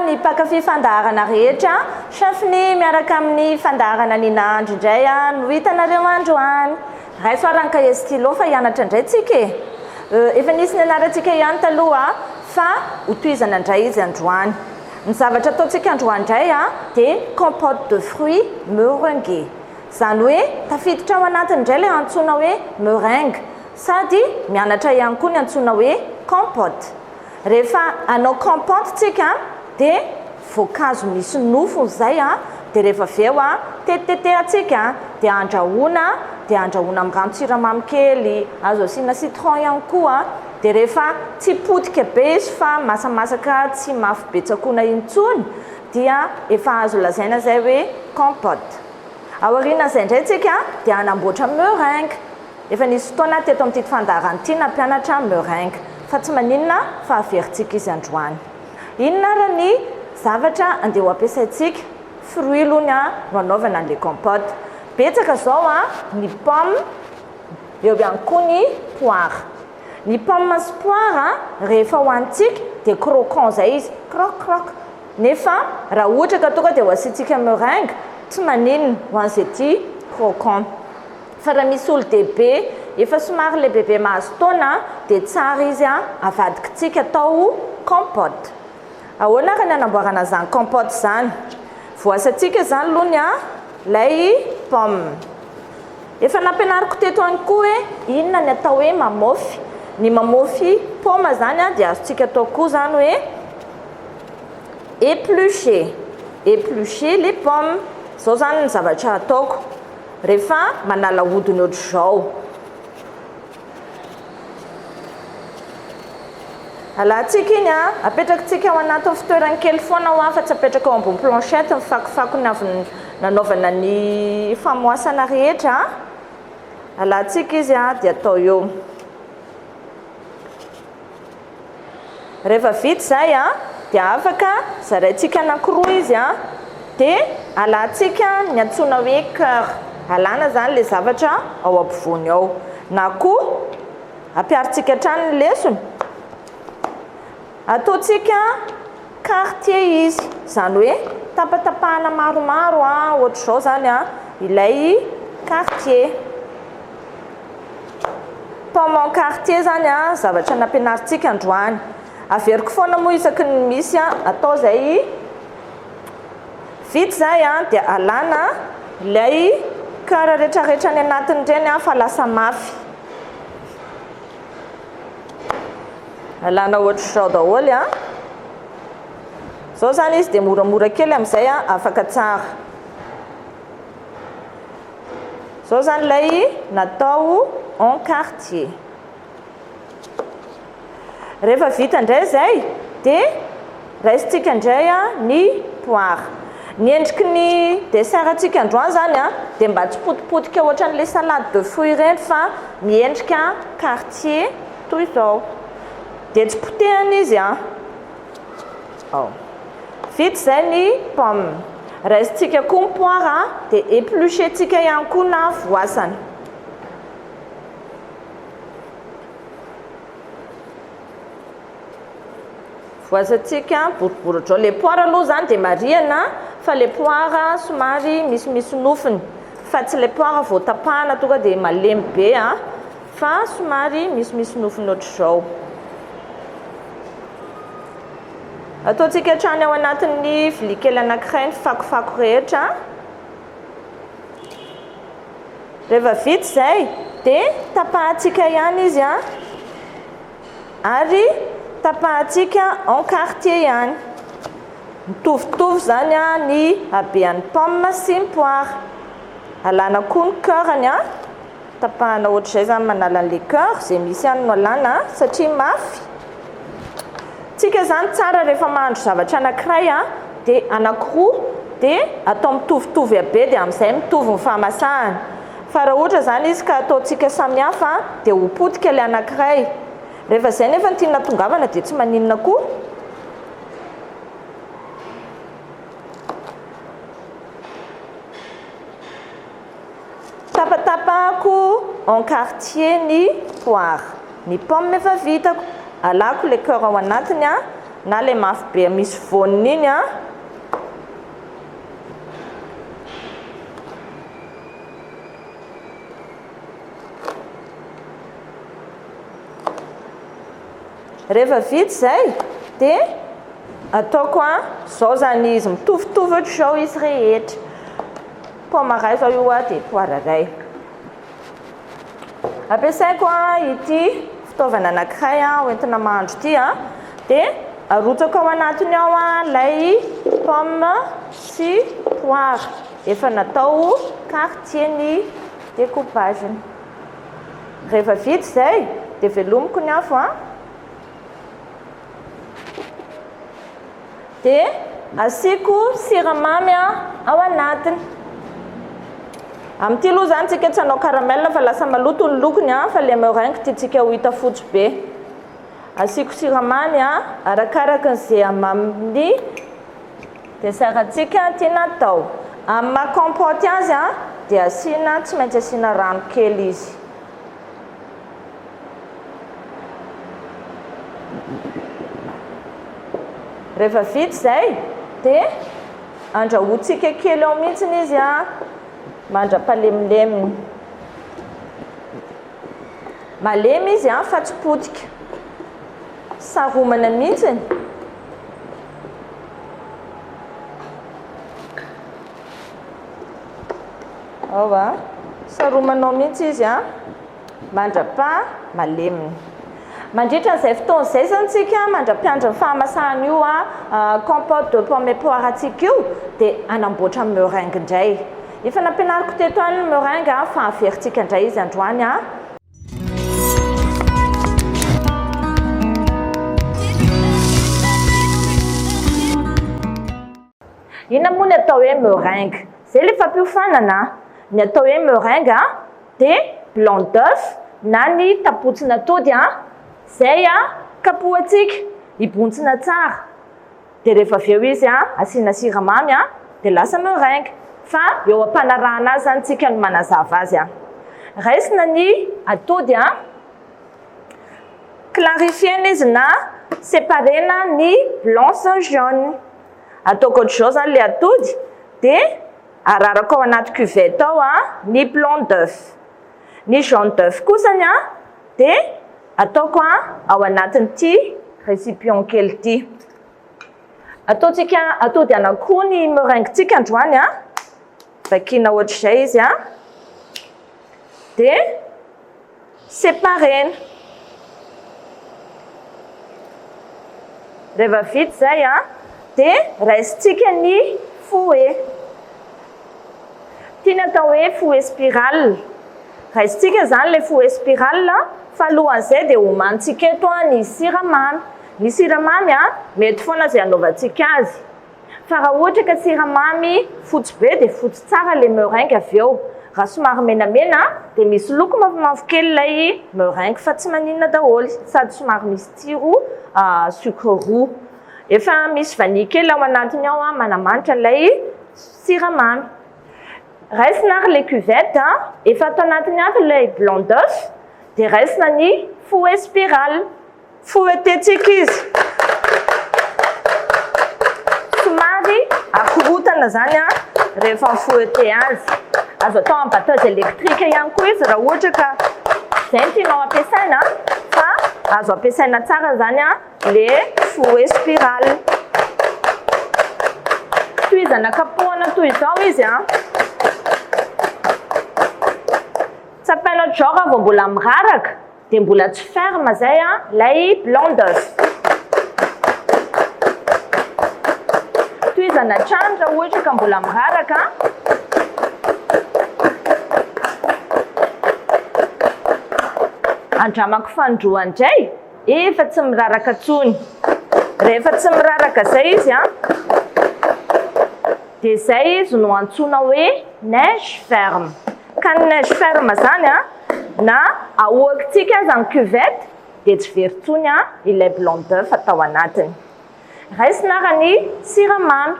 ny mpankafy fandaharana rehetra. Chef ny miaraka amin'ny fandaharana ny nahandro indray no hitanareo androany. Raiso ary ny kahie stylo fa hianatra indray tsika e. Efa nisy nianarantsika ihany taloha fa hotohizana indray izy androany. Ny zavatra ataontsika androany indray dia compote de fruits meringuée. Izany hoe tafiditra ao anatiny indray ilay antsoina hoe meringue sady mianatra ihany koa ny antsoina hoe compote. Rehefa hanao compote tsika dia voankazo misy nofony izay dia rehefa avy eo tetitetehantsika dia andrahoina dia andrahoina amin'ny ranon-tsiramamy kely, azo asiana citron ihany koa dia rehefa tsy potika be izy fa masamasaka tsy mafy be tsakoina intsony dia efa azo lazaina izay hoe compote. Aorianan'izay indray tsika dia hanamboatra meringue. Efa nisy fotoana aho teto amin'ity fandaharana ity nampianatra meringue. Fa tsy maninona fa averintsika izy androany. Inona ary ny zavatra andeha ho ampiasaintsika? Fruits aloha ny no anaovana an'ilay compote. Betsaka izao ny pomme, eo ihany koa ny poire. Ny pomme sy poire rehefa hohanintsika dia croquant izay izy, croc croc. Nefa raha ohatra ka tonga dia ho asiantsika meringue, tsy maninona ho an'izay tia croquant. Fa raha misy olo-dehibe efa somary lehibebe mahazo taona dia tsara izy avadikitsika atao compote. Ahoana ary ny hanamboarana an'izany compote izany? Voasantsika izany aloha ny ilay pomme. Efa nampianariko teto ihany koa hoe inona ny atao hoe mamôfy. Ny mamôfy paoma izany dia azontsika atao koa izany hoe éplucher. Éplucher les pommes. Izao izany ny zavatra ataoko rehefa manala hodiny ohatr'izao. Alantsika iny an, apetrakitsika ao anatin'ny fitoerany kely foana hoa fa tsy apetraka ao ambony planchette ny fakofakony avy nanaovana ny famoasana rehetra an. Alantsika izy an dia atao eo. Rehefa vita izay an dia afaka zaraintsika anankiroa izy an dia alantsika ny antsoina hoe cœur. Alana izany ilay zavatra ao ampovoany ao. Na koa Ampiharintsika hatrany ny lesona. Ataontsika quartier izy, izany hoe tapatapahana maromaro ohatr'izao izany ilay quartier. Pomme en quartier izany zavatra nampianarintsika androany. Averiko foana moa isaky ny misy atao izay. Vita izay dia alana ilay cœur rehetrarehetra any anatiny ireny fa lasa mafy. Alana ohatr'izao daholo an. Izao izany izy dia moramora kely amin'izay an, afaka tsara. Izao izany ilay natao en quartier. Rehefa vita indray izay dia raisintsika indray ny poire. Ny endriky ny dessert-ntsika androany izany dia mba tsy potipotika ohatran'ilay salade de fruits ireny fa miendrika quartier toy izao. Dia tsy potehana izy an. Ao. Vita izay ny pomme. Raisintsika koa ny poire dia éplucher-ntsika ihany koa na voasana. Voasantsika boribory ohatr'izao. Le poire aloha izany dia marihana fa le poire somary misimisy nofony fa tsy le poire vao tapahana tonga dia malemy be a, fa somary misimisy nofony ohatr'izao. Ataontsika hatrany ao anatin'ny vilia kely anankiray ny fakofako rehetra. Rehefa vita izay dia tapahantsika ihany izy an, ary tapahantsika en quartier ihany. Mitovitovy izany an ny habean'ny pomme sy ny poire. Alana koa ny cœur-ny an, tapahana ohatr'izay izany manala an'ilay cœur, izay misy ihany no alana satria mafy. Tsika izany tsara rehefa mahandro zavatra anankiray an, dia anankiroa dia atao mitovitovy habe dia amin'izay mitovy ny fahamasahana. Fa raha ohatra izany izy ka ataontsika samihafa dia ho potika ilay anankiray. Rehefa izay nefa no tiana tongavana dia tsy maninona koa. Tapatapahako en quartier ny poire. Ny pomme efa vitako. Alako le coeur ao anatiny an. na ilay mafy be misy voaniny iny a. Rehefa vita izay dia ataoko a, izao izany izy, mitovitovy ohatr'izao izy rehetra. Paoma iray izao io a, dia poara iray. Ampiasaiko a ity fitaovana anankiray a hoentina mahandro ity a, dia arotsako ao anatiny ao a ilay pomme sy poara efa natao quartier ny découpage-ny. Rehefa vita izay dia velomiko ny afo a. Dia asiako siramamy ao anatiny. Amin'ity aloha izany tsika tsy hanao caramel fa lasa maloto ny lokony a, fa le meringue tiantsika ho hita fotsy be. Asiako siramamy a, arakaraka izay hamamin'ny dessert-ntsika tiana atao. Amin'ny maha compote azy a, dia asiana, tsy maintsy asiana rano kely izy. Rehefa vita izay dia andrahointsika kely ao mihitsy izy a, mandra-palemileminy. Malemy izy a, fa tsy potika. Saromana mihitsy. Ao a, saromanao mihitsy izy a, mandra-paha maleminy. Mandritra an'izay fotoana izay izany tsika, mandra-piandry ny fahamasahan'io a, compote de pomme et poire antsika io, dia hanamboatra meringue indray. Efa nampianariko teto ihany ny meringue a, fa averintsika indray izy androany a. Inona moa ny atao hoe meringue? Izay ilay fampiofanana. Ny atao hoe meringue dia blanc d'oeuf na ny tapotsin'atody izay kapohantsika hibontsina tsara. Dia rehefa avy eo izy asiana siramamy dia lasa meringue. Fa eo am-panarahana azy izany tsika no manazava azy. Raisina ny atody. Clarifier-na izy na séparer-na ny blanc sy ny jaune. Ataoko ohatr'izao izany ilay atody dia ararako ao anaty cuvette ao ny blanc d'oeuf. Ny jaune d'oeuf kosany dia ataoko ao anatin'ity récipient kely ity. Ataontsika atody anankiroa ny meringue-ntsika androany. Vakiana ohatr'izay izy. Dia Séparena. Rehefa vita izay dia raisintsika ny fouet. Ity ny atao hoe fouet spirale. Raisintsika izany ilay fouet spirale fa alohan'izay dia omanintsika eto ny siramamy. Ny siramamy mety foana izay anaovantsika azy. Fa raha ohatra ka siramamy fotsy be dia fotsy tsara ilay meringue avy eo. Raha somary menamena dia misy loko mavomavo kely ilay meringue fa tsy maninona daholo sady somary misy tsiro sucre roux. Efa misy vanille kely ao anatiny ao manamanitra ilay siramamy. Raisina ary ilay cuvette, efa ato anatiny ato ilay blanc d'oeuf dia raisina ny fouet spirale. Fouettentsika izy. Somary akorontana izany rehefa mi-fouetter azy. Azo atao amin'ny batteuse électrique ihany koa izy raha ohatra ka izay no tianao ampiasaina fa azo ampiasaina tsara izany le fouet spirale. Tohizana kapohana toy izao izy. Tsapaina ohatr'izao raha vao mbola miraraka. Dia mbola tsy ferme zay an lay blanc d'oeuf. Tohizana hatrany raha ohatra ka mbola miraraka. Andramako fanindroany indray, efa tsy miraraka intsony. Rehefa tsy miraraka zay izy an, dia zay izy no antsoina hoe neige ferme. Ka ny neige ferme zany an, na ahoakintsika aza ny cuvette dia tsy very intsony ilay blanc d'oeuf tao anatiny. Raisina ara ny siramamy,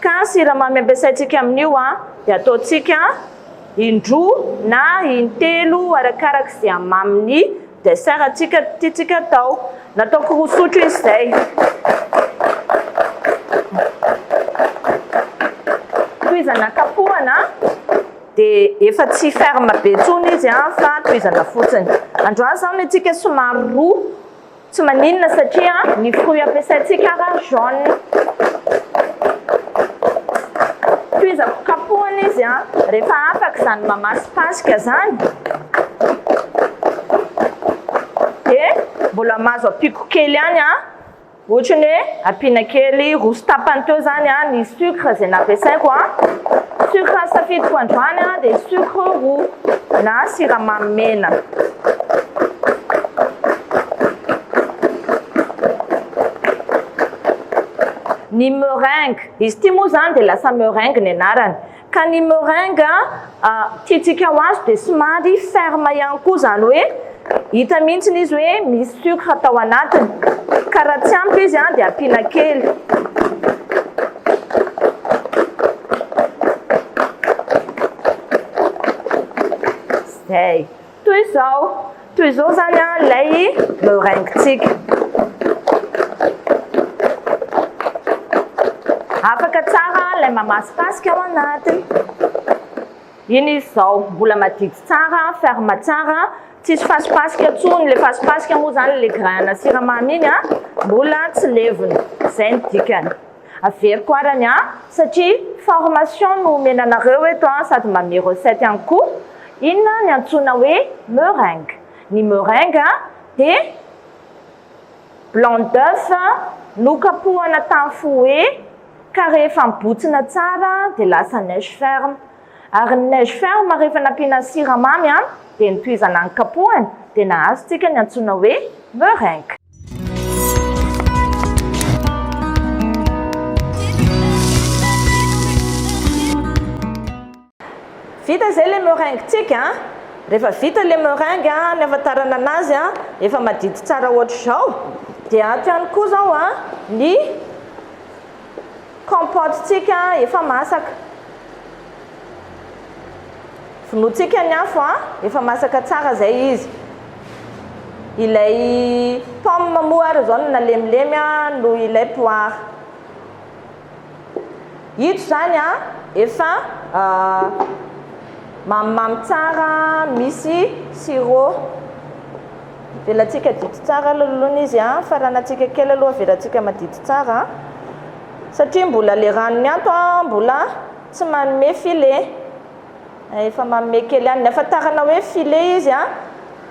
ka siramamy ampiasaintsika amin'io dia ataontsika indroa na intelo arakaraka izay hamaminy. dessert antsika tiantsika atao. Nataoko 2 sotro izy izay. Tohizana kapohana dia efa tsy ferme be intsony izy fa tohizana fotsiny. Androany izao ny antsika somary roa. Tsy maninona satria ny fruit ampiasaintsika ara jaune. Tohizako kapohana izy an, rehefa afaka izany mamasipasika izany dia mbola mahazo ampiako kely ihany an, ohatry ny hoe ampiana kely roa sy tapany teo izany an ny sucre izay nampiasaiko an, sucre safidiko androany an dia sucre roux na siramamy mena. Ny meringue, izy ity moa izany dia lasa meringue ny anarany. Ka ny meringue tiantsika ho azo dia somary ferme ihany koa, izany hoe hita mihitsy izy hoe misy sucre tao anatiny. Ka raha tsy ampy izy dia ampiana kely. Izay. Toy izao. Toy izao izany ilay meringue-tsika. Afaka tsara ilay mamasipasika ao anatiny. Iny izy izao, mbola madity tsara, ferme tsara, tsisy fasipasika intsony. Ilay fasipasika moa izany ilay grain-na siramamy iny mbola tsy levona. Izay no dikany. Averiko arany satria formation no omena anareo eto sady manome recette ihany koa. Inona ny antsoina hoe meringue? Ny meringue dia blanc d'oeuf nokapohana tamin'ny fouet ka rehefa mibotsina tsara dia lasa neige ferme. Ary ny neige ferme rehefa nampiana siramamy dia notohizana ny kapohana dia nahazo tsika ny antsoina hoe meringue. Vita izay ilay meringue-tsika a. Rehefa vita ilay meringue a, ny ahafantarana anazy a, efa madity tsara ohatr'izao. Dia ato ihany koa izao a, ny compote-tsika efa masaka. Vonointsika ny afo a, efa masaka tsara izay izy. Ilay pomme moa ary izao no nalemilemy a, noho ilay poire. Ito izany a, efa mamimamy tsara, misy sirop. Avelantsika dity tsara aloha izy a, faranantsika kely aloha avelantsika madity tsara. Satria mbola le ranony ato a, mbola tsy manome filet. Efa manome kely ihany. Ny ahafantarana hoe filet izy a,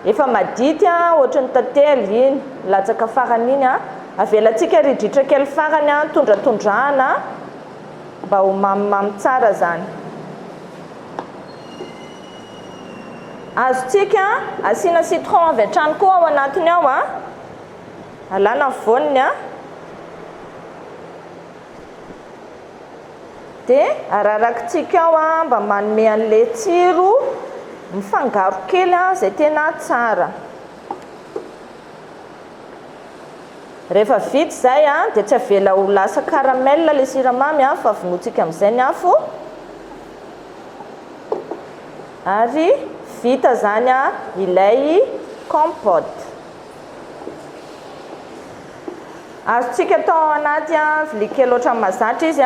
efa madity a, ohatry ny tantely iny, latsaka farany iny a. Avelantsika ridritra kely farany a, tondratondrahana mba ho mamimamy tsara zany. Azontsika asiana citron avy hatrany koa ao anatiny ao a. Alana ny voaniny a. Dia ararakitsika ao a, mba manome an'ilay tsiro mifangaro kely a, izay tena tsara. Rehefa vita izay a, dia tsy avela ho lasa caramel ilay siramamy a, fa vonointsika amin'izay ny afo. Ary vita izany a, ilay compote. Azontsika atao ao anaty vilia kely ohatran'ny mahazatra izy.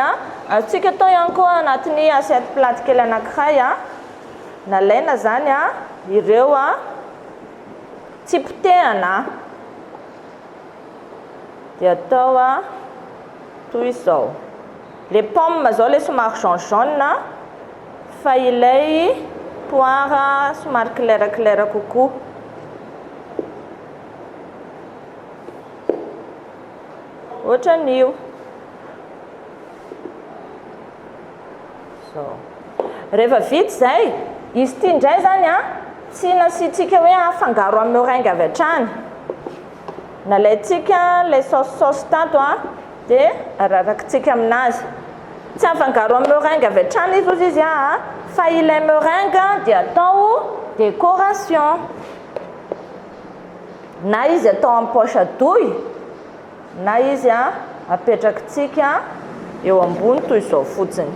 Azontsika atao ihany koa ao anatin'ny assiette plate kely anankiray. Nalaina izany ireo tsy potehana dia atao toy izao. Le pomme izao ilay somary jaune jaune fa ilay poire somary clair clair kokoa. Ohatran'io. Zao. Rehefa vita izay, izy ity indray izany an, tsy nasiantsika hoe afangaro amin'ny meringue avy hatrany. Nalaintsika ilay saosy saosy tato an, dia ararakitsika aminazy. Tsy afangaro amin'ny meringue avy hatrany izy ozy izy an, fa ilay meringue dia atao décoration. Na izy atao amin'ny poche à douille na izy apetrakitsika eo ambony toy izao fotsiny.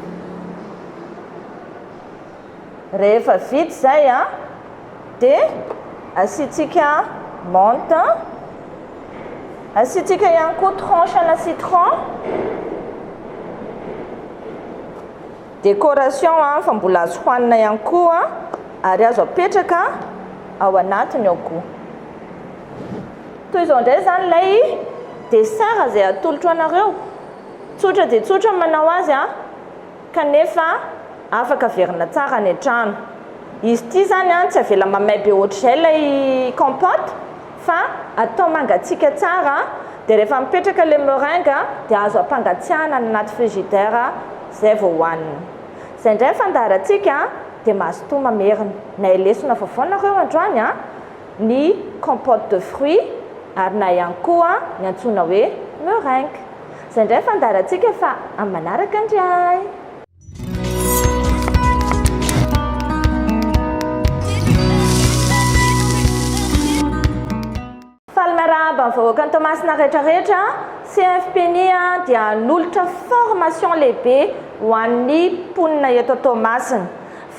Rehefa vita izay dia asiantsika Menthe. Asiantsika ihany koa tranche ana citron. Décoration fa mbola azo hohanina ihany koa ary azo apetraka ao anatiny ao koa. Toy izao indray izany ilay dessert izay atolotro anareo. Tsotra dia tsotra ny manao azy kanefa afaka averina tsara any an-trano. Izy ity izany tsy avela mamay be ohatr'izay ilay compote fa atao mangatsiaka tsara dia rehefa mipetraka ilay meringue dia azo ampangatsiahana any anaty frigidaire izay vao hohanina. Izay indray ny fandaharantsika dia mazotoa mamerina. Nahay lesona vaovao nareo androany an! Ny compote de fruits ary na ihany koa ny antsoina hoe meringue. Izay indray ny fandaharantsika fa amin'ny manaraka indray. Faly miarahaba ny vahoakan'i Toamasina rehetra rehetra, CFPNI dia hanolotra formation lehibe ho an'ny mponina eto Toamasina.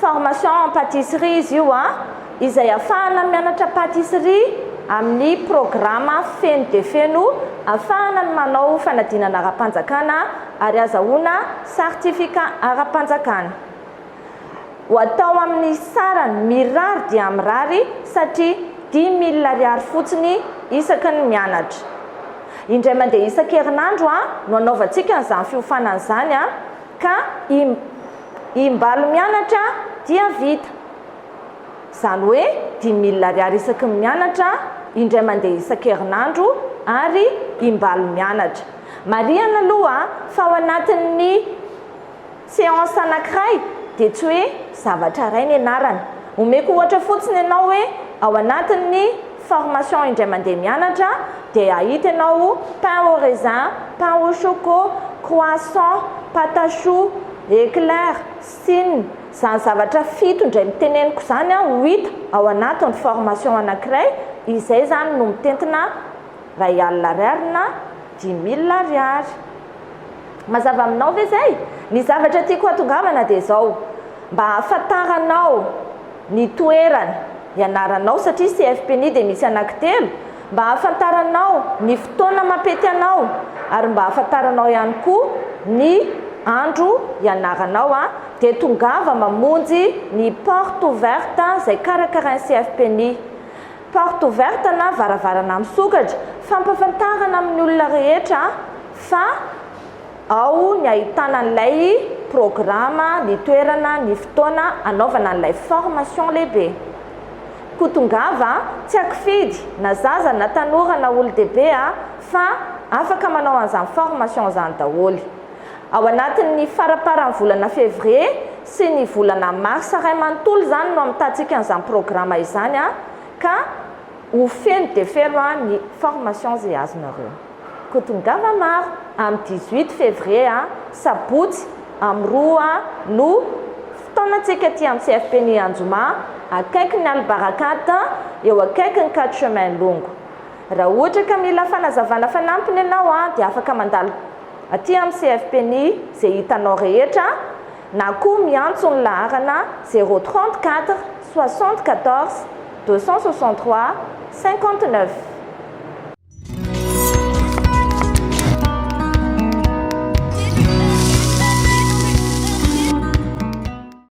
Formation en pâtisserie izy io izay ahafahana mianatra pâtisserie amin'ny programa feno dia feno, ahafahana ny manao fanadinana ara-panjakana ary azahoana certificat ara-panjakana. Ho atao amin'ny sarany mirary dia mirary satria dimy mille ariary fotsiny isaky ny mianatra. Indray mandeha isan-kerinandro no anaovantsika an'izany fiofanana izany ka imbalo mianatra dia vita. Izany hoe dimy mille ariary isaky ny mianatra, indray mandeha isan-kerinandro ary imbalo mianatra. Marihana aloha fa ao anatin'ny Séance anankiray dia tsy hoe zavatra iray ny anarana. Omeko ohatra fotsiny ianao hoe ao anatin'ny formation indray mandeha mianatra dia hahita ianao pain au raisin, pain au choco, croissant, pâte à choux, éclair, sine. Izany zavatra fito indray miteneniko izany ho hita ao anatin'ny formation anankiray, izay izany no mitentina iray alina ariary na dimy mille ariary. Mazava aminao ve izay? Ny zavatra tiako hatongavana dia izao, mba hahafantaranao ny toerana ianaranao, satria CFPNI dia misy anankitelo, mba hahafantaranao ny fotoana mampety anao, ary mba hahafantaranao ihany koa ny andro ianaranao, dia tongava mamonjy ny porte ouverte izay karakarain'ny CFPNI. Porte ouverte na varavarana misokatra, fampafantarana amin'ny olona rehetra fa ao ny ahitana an'ilay programa, ny toerana, ny fotoana anaovana an'ilay formation lehibe. Koa tongava, tsy ankifidy na zaza na tanora na olon-dehibe fa afaka manao an'izany formation izany daholo. Ao anatin'ny faraparan'ny volana février sy ny volana mars iray manontolo izany no hamintantsika an'izany programa izany ka ho feno dia feno ny formation izay azonareo. Koa tongava maro amin'ny 18 février, sabotsy amin'ny 2 no fotoanantsika aty amin'ny CFPNI Anjoma, akaikin'ny Al Barakat, eo akaikin'ny quatre chemins Longo. Raha ohatra ka mila fanazavana fanampiny ianao dia afaka mandalo aty amin'ny CFPNI izay hitanao rehetra na koa miantso ny laharana 0 34 74 263 59.